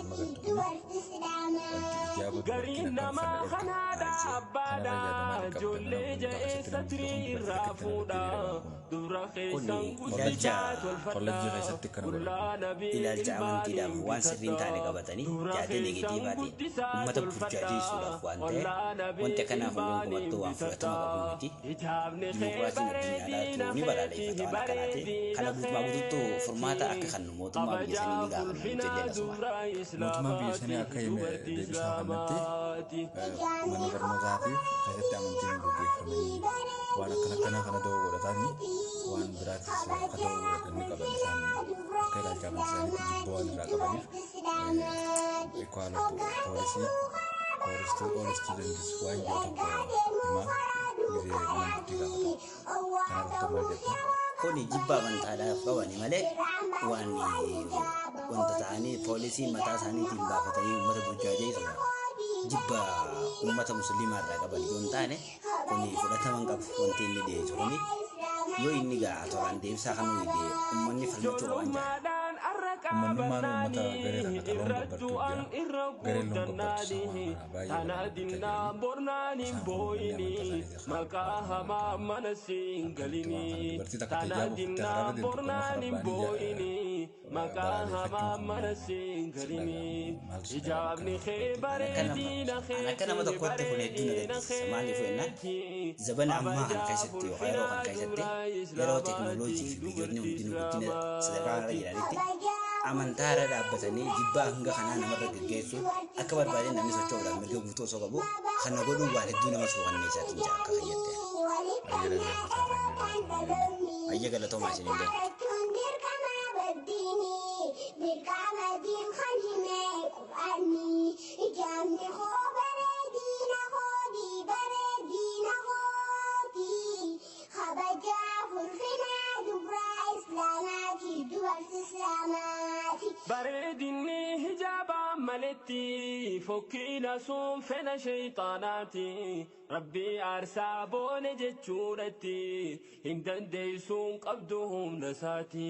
Amma agartu kun wanti ijaaba dubartiin Gariin akka namaa uffanne dhorka. kanaadha Kanarra abbaadha yaada maal qabda? ijoollee Mana barnootaa keessatti ja'eessa namni tirii tokko dubartii irraa takka itti fuudha namatti hiriira kun. dubra Kun keessan ilaalcha guddisaa tolfadha Kollejjii keessatti akkana godhan. qullaa nabii ilaalcha amantiidhaaf ilmaaniin waan sirrii hin taane bitadha qabatanii dubra yaada keessan negatiivaatiin guddisaa uummata tolfadha burjaajeessuudhaaf waan ta'e ollaa nabii wanti akkanaa kun ilmaaniin gonkumattuu waan fudhatama bitadha qabu miti. hijaabni kee Dimokiraasiin bareedina addunyaadhaatu ni keeti balaaleffata waan akkanaati. bareedina Kana guutumaa guutuutti furmaata akka keeti kan mootummaa biyya sanii ni kabajaa gaafanna nuti ulfinaa illee asuma. dubra Mootummaan biyya sanii islaamaati akka hime dubartii deebisaa kanatti islaamaati. mana barnootaatiif keessatti amantiin gaggeeffamanii waan akkana akkanaa kana da'oo godhatanii waan biraatis akka da'oo godhatan ni qaban isaan akka ilaalcha amantii isaaniitti jibba waan irraa qabaniif equal policy for all students waan jiru tokko himaa gisee mana murtii gaafatan. Kanaaf akka maal jetta? Kuni jibba amantaadhaaf qabani malee waan wanta ta'anii poolisii mataa isaaniitiin baafatanii uummata burjaajeessuudhaaf jibba uummata musliimaa irraa qaban yoo hin taane kuni fudhatama hin qabu wanti inni dhiyeessu kuni yoo inni gaa tolaan deebisaa kan nuyi uummanni falmachuu qaban jaa. Ijoollummaadhaan arra Uummanummaan uummata garee qaabannaanii takka loon irra gabbartuu du'an jira. irra Gareen loon gabbartu guddannaanii isaan waan kana baay'ee tana waliin gochaa dinnaa jirani. bornaan hin Isaan kun uummanni amantaa booyini isaaniitii karaa maqaa waan hamaa kana mana siin akkamitti waan kana galini dubartii takka tana ta'e ijaabuuf itti dinnaa karaarra deemtu kanuma bornaan hin karaa ba'anii booyini maqaa hamaa balaaleffachuun mana kun siin si galini dhaga'amu maaltu si dhaga'ama hijaabni kana kee irratti? bareedina An akka nama keeti tokkotti kun hedduu na bareedina gaddisiisa. Maaliif jennaan keeti zabana ammaa kana kabajaa keessatti yookaan yeroo kana ulfinaa keessatti dubra yeroo islaamaati teekinooloojii fi biyyoonni dubartii hundinuu guddina sadarkaa kanarra islaamaati. jiranitti amantaa irra dhaabbatanii jibbaa hanga kanaa namarra gaggeessu akka barbaadeen namni socho'uudhaaf mirga guutuu osoo qabu kana godhuun waan hedduu nama suukanneessaatiin jira akka fayyadde. Ayya dhaggeeffataa kan Ayya galatoomaa isiniin jedha. Bareedinni hijaabaa maletti fokkiina sun fedha shayxaanaati. Rabbii aarsaa boone jechuudhatti hin dandeessuun qabdu humna isaati.